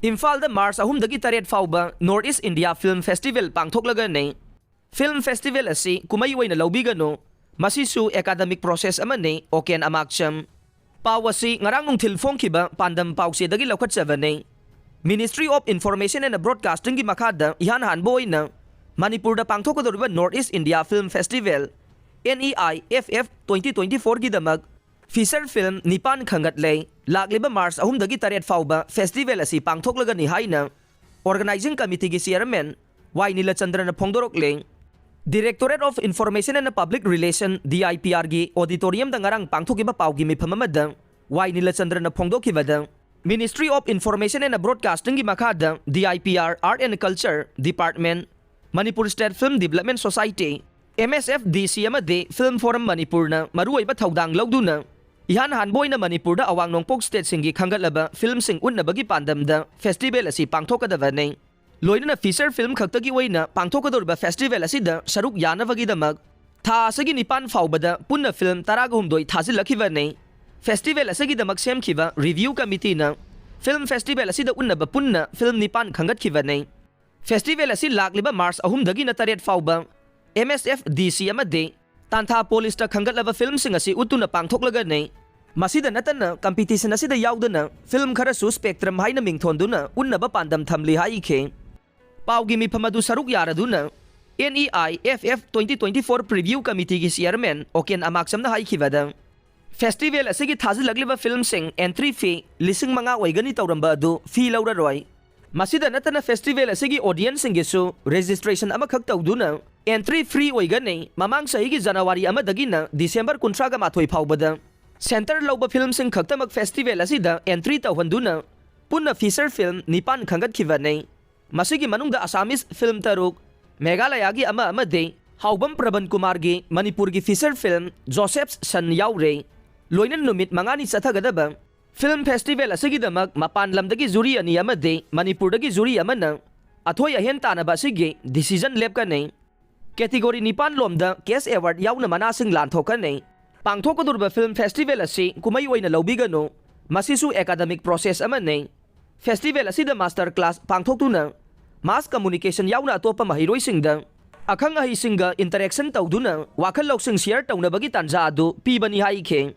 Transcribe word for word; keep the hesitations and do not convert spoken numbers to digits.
ꯏꯝꯐꯥꯜꯗ ꯃꯥꯔꯆ ꯑꯍꯨꯝꯗꯒꯤ ꯇꯔꯦꯠ ꯐꯥꯎꯕ North East India Film Festival ꯄꯥꯡꯊꯣꯛꯂꯒꯅꯤ꯫ Film Festival ꯑꯁꯤ ꯀꯨꯝꯍꯩ ꯑꯣꯏꯅ ꯂꯧꯕꯤꯒꯅꯨ, ꯃꯁꯤꯁꯨ academic process ꯑꯃꯅꯤ, ꯑꯣꯀꯦꯟ ꯑꯃꯥꯛꯆꯝ꯫ ꯄꯥꯎ ꯑꯁꯤ ꯉꯔꯥꯡ ꯅꯨꯡꯊꯤꯜ ꯐꯣꯡꯈꯤꯕ ꯄꯥꯟꯗꯝ ꯄꯥꯎꯆꯦꯗꯒꯤ ꯂꯧꯈꯠꯆꯕꯅꯤ꯫ Ministry of Information and Broadcastingꯒꯤ ꯃꯈꯥꯗ ꯏꯍꯥꯟ ꯍꯥꯟꯕ ꯑꯣꯏꯅ ꯃꯅꯤꯄꯨꯔꯗ ꯄꯥꯡꯊꯣꯛꯀꯗꯧꯔꯤꯕ North East India Film Festival, N E I F F twenty twenty-fourꯒꯤꯗꯃꯛ feature film ꯅꯤꯄꯥꯟ ꯈꯟꯒꯠꯂꯦ꯫ ꯂꯥꯛꯂꯤꯕ ꯃꯥꯔꯆ ꯑꯍꯨꯝꯗꯒꯤ ꯇꯔꯦꯠ ꯐꯥꯎꯕ festival ꯑꯁꯤ ꯄꯥꯡꯊꯣꯛꯂꯒꯅꯤ ꯍꯥꯏꯅ Organizing Committeeꯒꯤ Chairman Y ꯅꯤꯂꯆꯟꯗ꯭ꯔꯅ ꯐꯣꯡꯗꯣꯔꯛꯂꯦ꯫ Directorate of Information and Public Relation, D I P Rꯒꯤ auditoriumꯗ ꯉꯔꯥꯡ ꯄꯥꯡꯊꯣꯛꯈꯤꯕ ꯄꯥꯎꯒꯤ ꯃꯤꯐꯝ ꯑꯃꯗ ꯋꯥꯏ ꯅꯤꯂꯆꯟꯗ꯭ꯔꯅ ꯐꯣꯡꯗꯣꯛꯈꯤꯕꯗ, Ministry of Information and Broadcastingꯒꯤ ꯃꯈꯥꯗ D I P R, Art and Culture Department, Manipur State Film Development Society, M S F D C ꯑꯃꯗꯤ Film Forum ꯃꯅꯤꯄꯨꯔꯅ ꯃꯔꯨꯑꯣꯏꯕ ꯊꯧꯗꯥꯡ ꯂꯧꯗꯨꯅ ꯏꯍꯥꯟ ꯍꯥꯟꯕ ꯑꯣꯏꯅ ꯃꯅꯤꯄꯨꯔꯗ ꯑꯋꯥꯡ ꯅꯣꯡꯄꯣꯛ stateꯁꯤꯡꯒꯤ ꯈꯟꯒꯠꯂꯕ filmꯁꯤꯡ ꯎꯠꯅꯕꯒꯤ ꯄꯥꯟꯗꯝꯗ festival ꯑꯁꯤ ꯄꯥꯡꯊꯣꯛꯀꯗꯕꯅꯤ꯫ ꯂꯣꯏꯅꯅ feature film ꯈꯛꯇꯒꯤ ꯑꯣꯏꯅ ꯄꯥꯡꯊꯣꯛꯀꯗꯧꯔꯤꯕ festival ꯑꯁꯤꯗ ꯁꯔꯨꯛ ꯌꯥꯅꯕꯒꯤꯗꯃꯛ ꯊꯥ ꯑꯁꯤꯒꯤ ꯅꯤꯄꯥꯟ ꯐꯥꯎꯕꯗ ꯄꯨꯟꯅ film ꯇꯔꯥꯒ ꯍꯨꯝꯗꯣꯏ ꯊꯥꯖꯤꯜꯂꯛꯈꯤꯕꯅꯤ꯫ Festival ꯑꯁꯤꯒꯤꯗꯃꯛ ꯁꯦꯝꯈꯤꯕ review committeeꯅ film festival ꯑꯁꯤꯗ ꯎꯠꯅꯕ ꯄꯨꯟꯅ film ꯅꯤꯄꯥꯟ ꯈꯟꯒꯠꯈꯤꯕꯅꯤ꯫ Festival ꯑꯁꯤ ꯂꯥꯛꯂꯤꯕ ꯃꯥꯔꯆ ꯑꯍꯨꯝꯗꯒꯤꯅ ꯇꯔꯦꯠ ꯐꯥꯎꯕ M S F D C ꯑꯃꯗꯤ ꯇꯥꯟꯊꯥ ꯄꯣꯂꯤꯁꯇ ꯈꯟꯒꯠꯂꯕ filmꯁꯤꯡ ꯑꯁꯤ ꯎꯠꯇꯨꯅ ꯄꯥꯡꯊꯣꯛꯂꯒꯅꯤ꯫ ꯃꯁꯤꯗ ꯅꯠꯇꯅ competition ꯑꯁꯤꯗ ꯌꯥꯎꯗꯅ film ꯈꯔꯁꯨ Spectrum ꯍꯥꯏꯅ ꯃꯤꯡꯊꯣꯟꯗꯨꯅ ꯎꯠꯅꯕ ꯄꯥꯟꯗꯝ ꯊꯝꯂꯤ ꯍꯥꯏꯈꯤ꯫ ꯄꯥꯎꯒꯤ ꯃꯤꯐꯝ ꯑꯗꯨ ꯁꯔꯨꯛ ꯌꯥꯔꯗꯨꯅ N E I F F twenty twenty-four preview committeeꯒꯤ chairman ꯑꯣꯀꯦꯟ ꯑꯃꯥꯛꯆꯝꯅ ꯍꯥꯏꯈꯤꯕꯗ, festival ꯑꯁꯤꯒꯤ ꯊꯥꯖꯤꯜꯂꯛꯂꯤꯕ filmꯁꯤꯡ entry fee ꯂꯤꯁꯤꯡ ꯃꯉꯥ ꯑꯣꯏꯒꯅꯤ ꯇꯧꯔꯝꯕ ꯑꯗꯨ fee ꯂꯧꯔꯔꯣꯏ꯫ ꯃꯁꯤꯗ ꯅꯠꯇꯅ festival ꯑꯁꯤꯒꯤ audienceꯁꯤꯡꯒꯤꯁꯨ registration ꯑꯃꯈꯛ ꯇꯧꯗꯨꯅ entry free ꯑꯣꯏꯒꯅꯤ꯫ ꯃꯃꯥꯡ ꯆꯍꯤꯒꯤ ꯖꯅꯋꯥꯔꯤ ꯑꯃꯗꯒꯤꯅ ꯗꯤꯁꯦꯝꯕꯔ ꯀꯨꯟꯊ꯭ꯔꯥꯒ ꯃꯥꯊꯣꯏ ꯐꯥꯎꯕꯗ center ꯂꯧꯕ filmꯁꯤꯡ ꯈꯛꯇꯃꯛ festival ꯑꯁꯤꯗ entry ꯇꯧꯍꯟꯗꯨꯅ ꯄꯨꯟꯅ feature film ꯅꯤꯄꯥꯟ ꯈꯟꯒꯠꯈꯤꯕꯅꯤ꯫ ꯃꯁꯤꯒꯤ ꯃꯅꯨꯡꯗ Assamese film ꯇꯔꯨꯛ, ꯃꯦꯘꯥꯂꯌꯥꯒꯤ ꯑꯃ ꯑꯃꯗꯤ ꯍꯥꯎꯕꯝ ꯄ꯭ꯔꯕꯟ ꯀꯨꯃꯥꯔꯒꯤ ꯃꯅꯤꯄꯨꯔꯒꯤ feature film Joseph's Son ꯌꯥꯎꯔꯦ꯫ ꯂꯣꯏꯅꯅ ꯅꯨꯃꯤꯠ ꯃꯉꯥꯅꯤ ꯆꯠꯊꯒꯗꯕ film festival ꯑꯁꯤꯒꯤꯗꯃꯛ ꯃꯄꯥꯟ ꯂꯝꯗꯒꯤ jury ꯑꯅꯤ ꯑꯃꯗꯤ ꯃꯅꯤꯄꯨꯔꯗꯒꯤ jury ꯑꯃꯅ ꯑꯊꯣꯏ ꯑꯍꯦꯟ ꯇꯥꯟꯅꯕ ꯑꯁꯤꯒꯤ decision ꯂꯦꯞꯀꯅꯤ꯫ Category ꯅꯤꯄꯥꯟ ꯂꯣꯝꯗ cash award ꯌꯥꯎꯅ ꯃꯅꯥꯁꯤꯡ ꯂꯥꯟꯊꯣꯛꯀꯅꯤ꯫ ꯄꯥꯡꯊꯣꯛꯀꯗꯧꯔꯤꯕ film festival ꯑꯁꯤ ꯀꯨꯝꯍꯩ ꯑꯣꯏꯅ ꯂꯧꯕꯤꯒꯅꯨ, ꯃꯁꯤꯁꯨ academic process ꯑꯃꯅꯤ꯫ Festival ꯑꯁꯤꯗ master class ꯄꯥꯡꯊꯣꯛꯇꯨꯅ mass communication ꯌꯥꯎꯅ ꯑꯇꯣꯞꯄ ꯃꯍꯩꯔꯣꯏꯁꯤꯡꯗ ꯑꯈꯪ ꯑꯍꯩꯁꯤꯡꯒ interaction ꯇꯧꯗꯨꯅ ꯋꯥꯈꯜ ꯂꯧꯁꯤꯡ share ꯇꯧꯅꯕꯒꯤ ꯇꯥꯟꯖꯥ ꯑꯗꯨ ꯄꯤꯕꯅꯤ ꯍꯥꯏꯈꯤ꯫